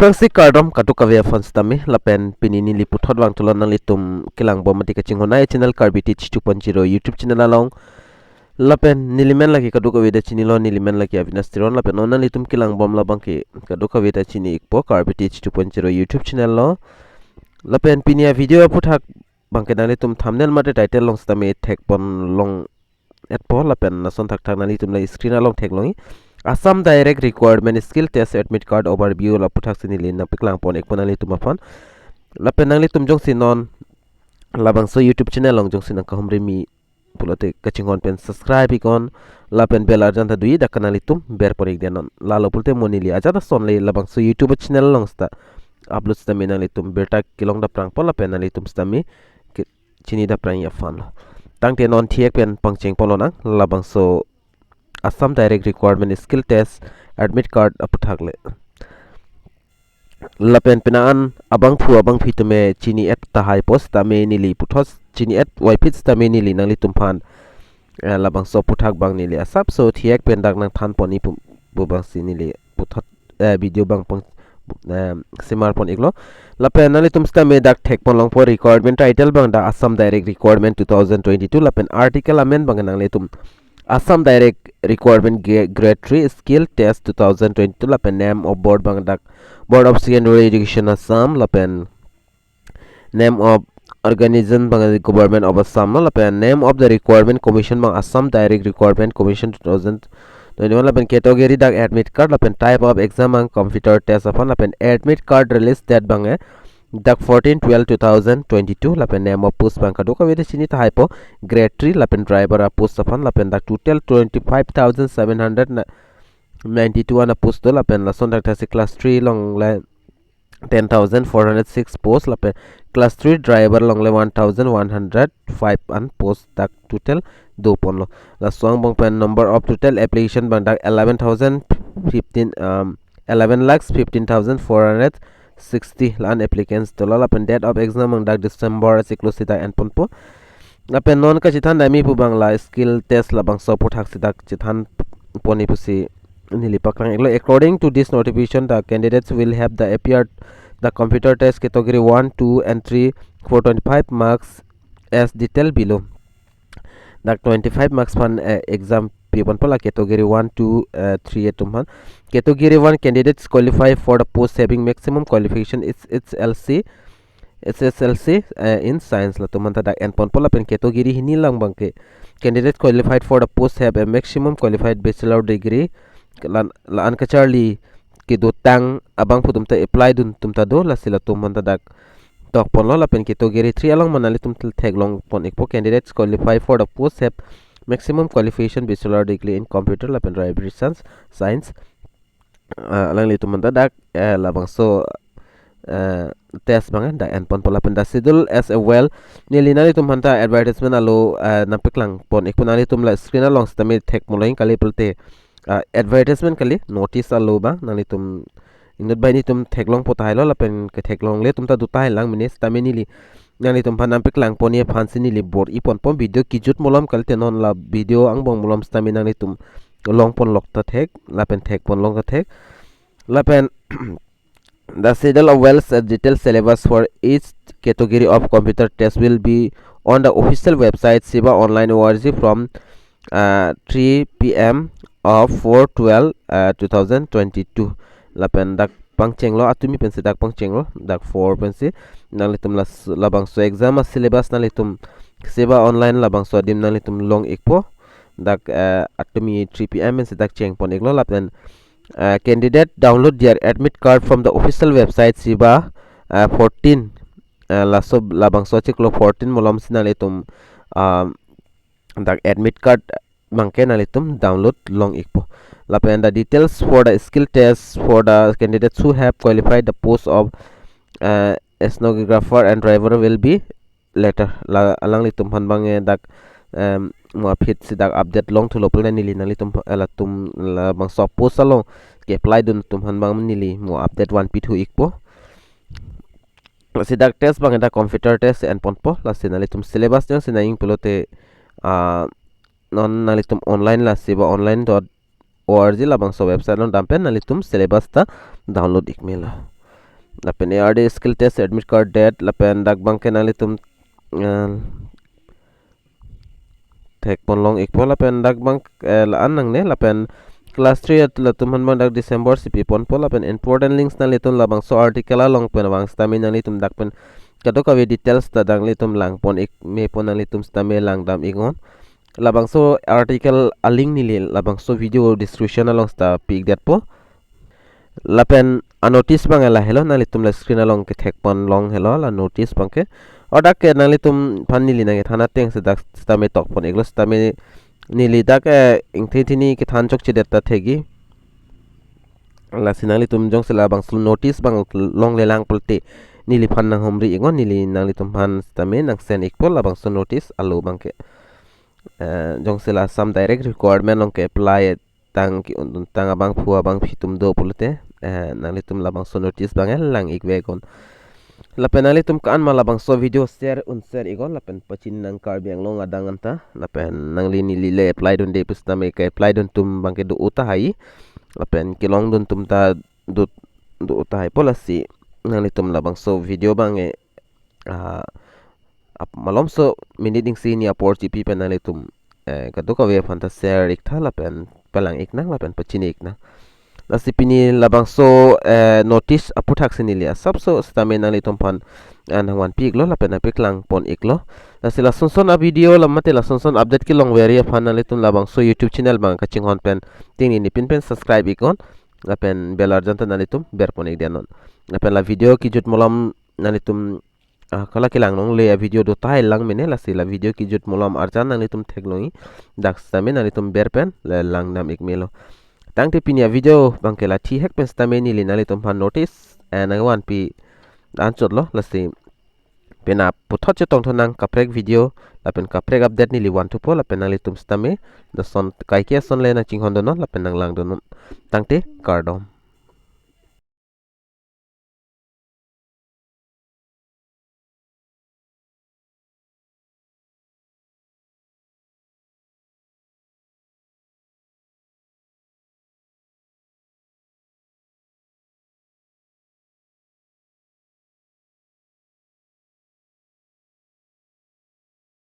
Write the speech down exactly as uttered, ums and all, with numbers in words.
Aphrangsi kardom kadokave aphan sitame, lapen pini neli puthot vangthulo nanglitum kelang bom mati kachinghon ai channel Karbi Teach two point zero YouTube channel along. Lapen neli men lake kadokave ta chinilo, neli men lake Avinash Teron, lapen non nanglitum kelang bom labang ke kadokave ta chini ikpo Karbi Teach two point zero YouTube channel lo. Lapen pini a video aphuthak bangke nanglitum thumbnail mate title along sitame thekpon long etpo, lapen lason thakthak nanglitum la screen along theklongji. Assam Direct Requirement Skill Test Admit Card Overview aphuthak si neli nangpeklang pon ikpo nanglitum aphan. Lapen nanglitum jongsi non labangso YouTube channel along jongsi nangkahumri mi pulote kachinghon pen subscribe iknon, lapen bell arjan ta duji dak ke nanglitum ber pon ik denon. Lalo pulote mo neli ajat ason le labangso YouTube channel along sita upload sitame nanglitum birta kelong daprangpo, lapen nanglitum sitame ke-, chini daprangji aphan lo. Tangte non thek pen pangcheng pon lonang labangso Assam Direct Requirement Skill Test Admit Card aphuthak le. Lapen pini an abangphu abangphi atum chini et tahai po sitame neli puthot chini et wai phit sitame neli nanglitum aphan, eh, labangso aphuthak bang neli asapso thek pen dak nangthan pon ikpo, pu bang si neli puthot, eh, video bang pang, eh, semar pon iklo. Lapen nanglitum sitame dak thekpon longpo, requirement title bang dak Assam Direct Requirement two thousand twenty-two, lapen article amen bang nanglitum Assam Direct Requirement Gra-, Grade three Skill Test two thousand twenty-two, lapen name of board bang dak Board of Secondary Education Assam, lapen name of organization bang Government of Assam lo, lapen name of the requirement commission bang Assam Direct Requirement Commission two thousand twenty-one, lapen category dak admit card, lapen type of exam bang computer test aphan, lapen admit card release date bang, eh, dak fourteen twelve two thousand twenty-two, lapen name of post bang kadokave ta chini tahai po, grade three, lapen driver a post aphan, lapen dak total twenty-five thousand seven hundred ninety-two an a post do, lapen lason dak thasi class three along le ten thousand four hundred six post, lapen class three driver along le one thousand one hundred five an post dak total do ponlo. Laso angbong pen number of total application bang dak eleven thousand fifteen, um, eleven lakhs fifteen thousand four hundred sixty la-an applicants dolo, lapen date of exam bang dak December achiklo si dak en ponpo. Lapen non kachethan damji pu bang la skill test labangso aphuthak si dak chethan ponji pusi neli paklang iklo. According to this notification, the candidates will have the appeared the computer test category one, two and three for twenty-five marks as detailed below. Dak twenty-five marks aphan, eh, exam pi ponpo la category one, two, eh, three atum aphan. Category one candidates qualify for the post having maximum qualification is H S L C, H S L C, eh, in science, latum aphan ta dak en ponpo, lapen category hini along bang ke candidate qualified for the post have a maximum qualified bachelor degree, la-an, la-an kacharli kedotang abangphu atum ta apply dun atum ta do, lasi latum aphan ta dak tok ponlo. Lapen category three along ma nanglitum tel theklong pon ikpo, candidates qualify for the post have maximum qualification bachelor degree in computer lapen library science, science. Ah, alanglitum aphan ta dak, eh, labangso, eh, test bang, eh, dak en ponpo, lapen the schedule as a well. Neli nanglitum aphan ta advertisement alo, eh, nangpeklang pon ikpo, nanglitum la screen along sitame thek mo lang kali pulote, ah, advertisement kali, notice alo bang, nanglitum inut banghini atum theklongpo tahai lo, lapen ketheklongle atum ta do tahai lang mene, sitame neli nanglitum aphan nangpeklang ponji aphan si neli bor-i ponpo, video kijut malom kalite non la video angbong malom sitame nanglitum long pon lok ta thek, lapen thek pon long ta thek. Lapen the schedule of well, uh, detailed syllabus for each category of computer test will be on the official website Seva Online O R G from, uh, three P M of four twelve, uh, two thousand twenty-two. Lapen dak pangchenglo, atumi pensi dak pangchenglo, dak four pensi. Nanglitum la s-, labangso exam a syllabus nanglitum Seva Online labangso adim nanglitum long ikpo. Dak, eh, atumi three P M pensi dak cheng pon iklo, lapen, eh, candidate download their admit card from the official website Seva, eh, fourteen. Eh, laso labangso achiklo fourteen malom si nanglitum, um, dak admit card bang ke nanglitum download long ikpo. Lapen the details for the skill test for the candidates who have qualified the post of, uh, stenographer and driver will be later. La alanglitum aphan bang, eh, dak, em, mo aphi si dak update long thulo pulote neli nanglitum, eh, latum labangso post along ke-apply dun atum aphan bang neli mo update vanpi thu ikpo. Lasi dak test bang dak computer test en ponpo, lasi nanglitum syllabus jongsi nangji pulote, ah, non nanglitum online la Seva Online dot O R G labangso website along dam pen nanglitum syllabus ta download ik melo. Lapen A R D skill test admit card date, lapen dak abangke nanglitum, eh, thekpon long ikpo, lapen dak abang, eh, la-an nangne, lapen class three at latum aphan abang dak December si piponpo, lapen important links nanglitum labangso article along pen vang sitame nanglitum dak pen kadokave details ta nanglitum langpon ik mepo, nanglitum sitame langdam iknon. Labangso article a-link neli labangso video description along sita pi-ik detpo. Lapen a-notice abang lahelo, nanglitum la screen along kethekpon long helo la notice abangke. Odak ke nanglitum aphan neli nangkethan ateng si dak sitame tokpon iklo, sitame neli dak, eh, ingthini kethan chokchedet ta thekji. Lasi nanglitum jongsi labangso notice abang longle lang pulote neliphan nanghumri iknon, neli nanglitum aphan sitame nang send ikpo labangso notice alo abangke. Eh, jongsi la Assam Direct Recruitment along ke-apply tang ke-un tang abangphu abangphi atum do pulote, eh, nanglitum labangso notice abang lang ik veknon. Lapen nanglitum ko-an ma labangso video share un share iknon, lapen pachini nang Karbi Anglong adang anta, lapen nangli neli le apply dunde pusitame ke-apply dun atum abangke do-o tahai, lapen kelong dun atum ta do, do-o tahaipo. Lasi nanglitum labangso video abang, eh, ah, ap-, malomso minute isi hini apor chipi pen nanglitum, eh, kadokave aphan ta share iktha lapen palang iknang lapen pachini iknang. Lasi pini labangso, eh, notice aputhaksi neli asapso sitame nanglitum aphan, eh, nangvanpi iklo lapen nangpaklangpon iklo. Lasi lasonson a-video la mate lasonson update kelongveri aphan nanglitum labangso YouTube channel abang kachinghon pen ting neli pin pen subscribe iknon, lapen bell arjan ta nanglitum berpon ik detnon. Lapen la video kejut malom nanglitum, ah, kala kelang longle a-video do tahai lang mene, lasi la video kejut malom arjan nanglitum theklongji, dak sitame nanglitum ber pen la langdam ik melo. Tangte pini a-video abangke la thihek pen sitame neli nanglitum aphan notice, eh, nangvanpi anchotlo. Lasi pena puthot chetongthu nang kaprek video lapen kaprek update neli vanthupo, lapen nanglitum sitame lason kaike ason le nangchinghon dunnon lapen nanglang dunnon. Tangte kardom.